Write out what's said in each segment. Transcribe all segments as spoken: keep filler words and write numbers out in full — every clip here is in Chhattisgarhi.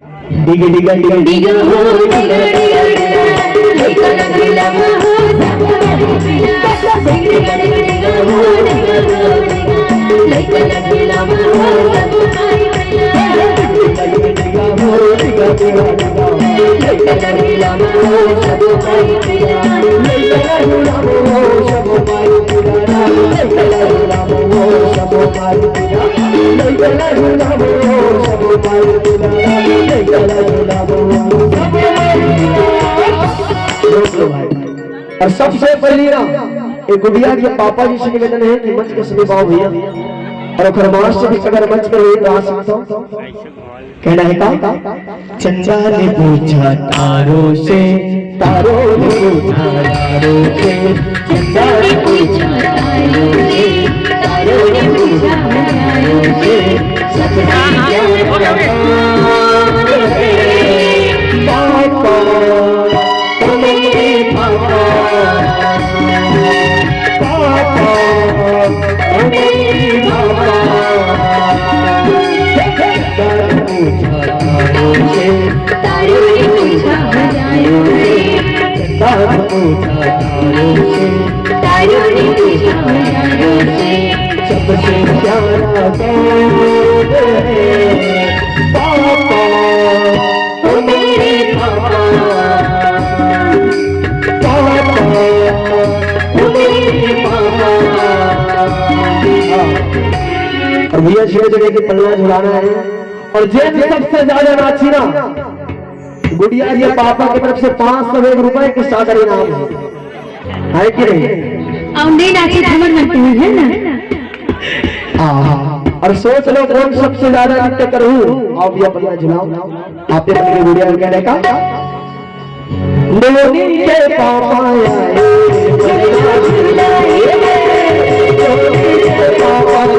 डिगा डिगा डिगा डिगा हो, डिगा डिगा डिगा, लइका लगिला हो, सब माई पिला। डिगा डिगा डिगा हो, डिगा हो, डिगा, लइका लगिला हो, सब माई पिला। डिगा डिगा डिगा हो, डिगा डिगा डिगा, लइका लगिला हो, सब माई पिला। लइका लगिला हो, सब माई पिला। लइका लगिला हो, सब माई पिला। और सबसे पहली ना, एक गुड़िया के पापा जी से निवेदन है कि मंच के समीप आओ भैया, और ओकर मास्टर भी अगर मंच पर रही तो आ सकते हो। कहना है का? चंदा ने पूछा तारों से, तारों ने पूछा तारों से, चंदा ने पूछा तारों से, तारों ने पूछा तारों से, सबसे प्यारा कौन है? पापा, ओ मेरे पापा, पापा, ओ मेरे पापा। तारों ने पूछा हजारों से, तारों ने पूछा हजारों से, तारों ने पूछा तारों से, तारों ने पूछा हजारों से, सबसे प्यारा कौन है? पापा, ओ मेरे पापा, पापा, ओ मेरे पापा। और भैया, छह जगह की पल्ला झुलाना है। और जे भी सबसे ज्यादा नाची ना, गुड़िया जी पापा की तरफ से पाँच सौ एक रुपए की सादर इनाम है, है कि नहीं? और नहीं नाची, खबर मत कही, है ना? हाँ, हाँ। और सोच लो कौन सबसे ज्यादा नृत्य करूँ। आओ भैया, पल्ला झुलाओ, आप ये पकड़िए गुड़िया को, कहने का। नोनी के पापा आए, बलराज लाए, नोनी के पापा आए,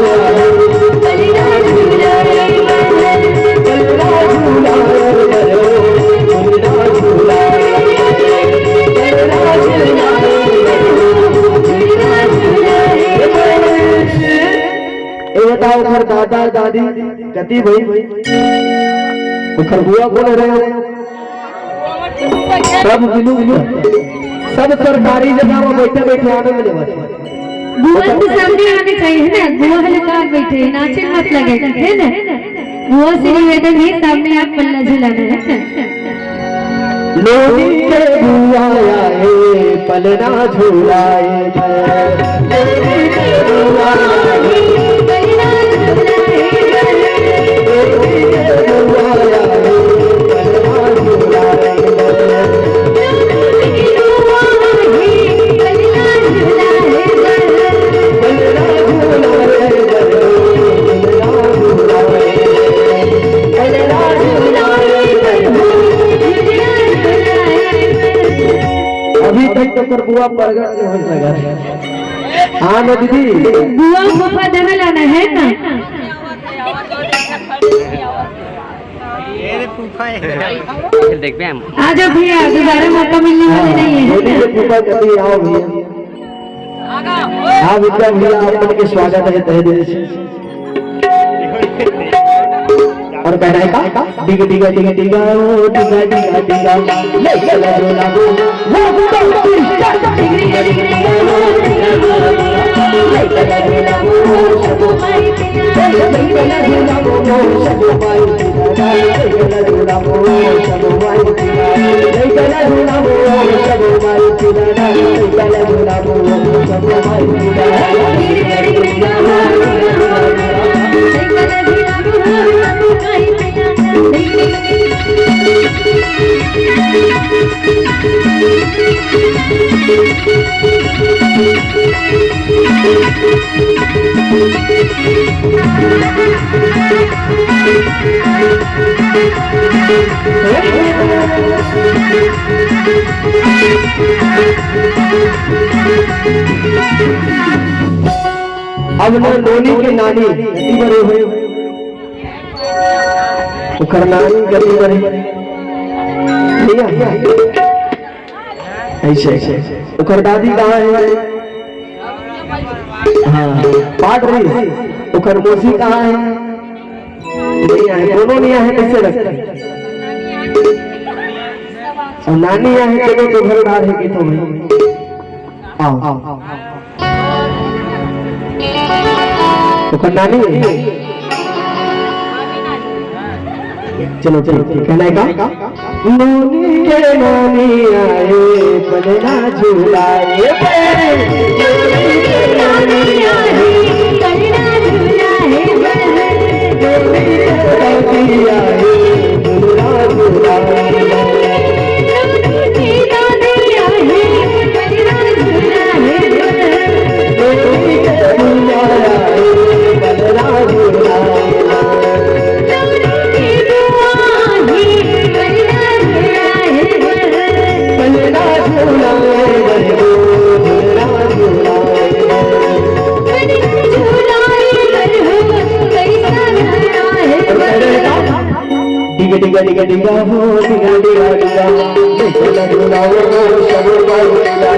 बलराज लाए, बलराज लाए, बलराज लाए, बलराज लाए। ए बताओ, ओखर दादा दादी कति भाई, ओखर बुआ कोन रहे? सब मिलू, सब सरकारी जगह में बैठे बैठे आनंद लेवत। बुआ के सामने आने चाहिए ना, बुआ हले कहाँ बैठे, नाचे मत लगे, है ना? बुआ से निवेदन है, सामने आप पल्ला झुलाना है। नोनी के बुआ आए, पलना झुलाए। नोनी के बुआ आए, पलना झुलाए। नोनी के बुआ आए, पलना झुलाए। अभी तक तो कर बुआ प्रगट नहीं होने लगा। हाँ ना दीदी। बुआ फूफा देवे ला ना है ना। देखबे हम। आ जाओ भैया, दोबारा मौका मिलने वाला नहीं है, है ना? फूफा कभी आओ भैया। हाँ विद्या भैया, आप सबके स्वागत है तहे दिल से। और कहना है का? डिग डिग डिग डिग ओ, डिग डिग डिग। ले चला जो लागो। वो तो डिग डिग डिग डिग ओ, डिग डिग डिग। ले चला जो लागो। अब न नोनी के नानी गति बरे हुए, ओकर नानी गति बरे। भैया, ऐसे, ऐसे। ओकर दादी कहाँ है? हाँ, पाट रही। ओकर मौसी कहाँ है? नहीं आए, दोनों नहीं आए, कैसे रखते? अउ नानी आहे, चलो तो घर डार हे कि तो भाई। आओ। ओकर नानी? चलो, चलो, ठीक है, नानी का? नोनी के नोनी आए, पलना झुलाए, नोनी के नोनी आए, पलना झुलाए, नोनी के नोनी आए, पलना झुलाए। डिगा डिगा डिगा डिगा हो, डिगा डिगा डिगा, डिगा डिगा हो, सब बाबू डिगा।